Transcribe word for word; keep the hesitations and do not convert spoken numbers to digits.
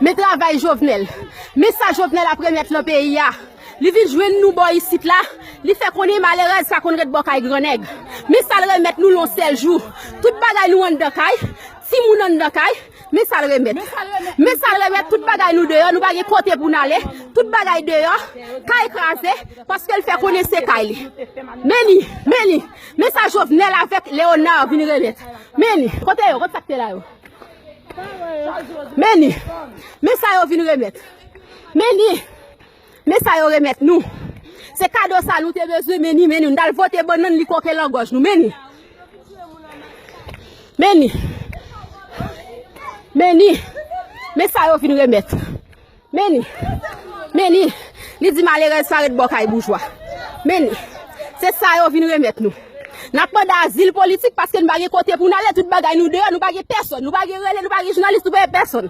Men travay Jovenel. Men sa Jovenel ap remèt lan peyi a. Li vin jwenn nou bò isit la. Li fè konnen malerèz sa konn ret bò kay grannèg. Men sa l remèt nou lan sèl jou. Tout bagay nou anndan kay. Timoun anndan kay. Men sa l remèt. Men sa l remèt, tout bagay nou deyò, nou pa gen kote pou n ale. Tout bagay deyò, kay kraze, paske l fè konnen se kay li. Men li, men li, men sa Jovenel avèk Léonard vin remèt. Men li, kote yo, kote sa k te la yo? Men li, men sa yo vin remèt. Men li, men sa yo remèt nou. Se kado sa nou te bezwen, men li, men li, nou t al vote bannann li koke lan gòj nou, men li. Men li. Men li. Men sa yo vin remèt. Men li. Men li. Li di malerèz pa ret bò kay boujwa. Men li. Se sa yo vin remèt nou. N ap mande azil politik paske nou pa gen kote pou n ale, tout bagay nou deyò, nou pa gen pèsonn, nou pa gen rele, nou pa gen jounalis, nou pa gen pèsonn.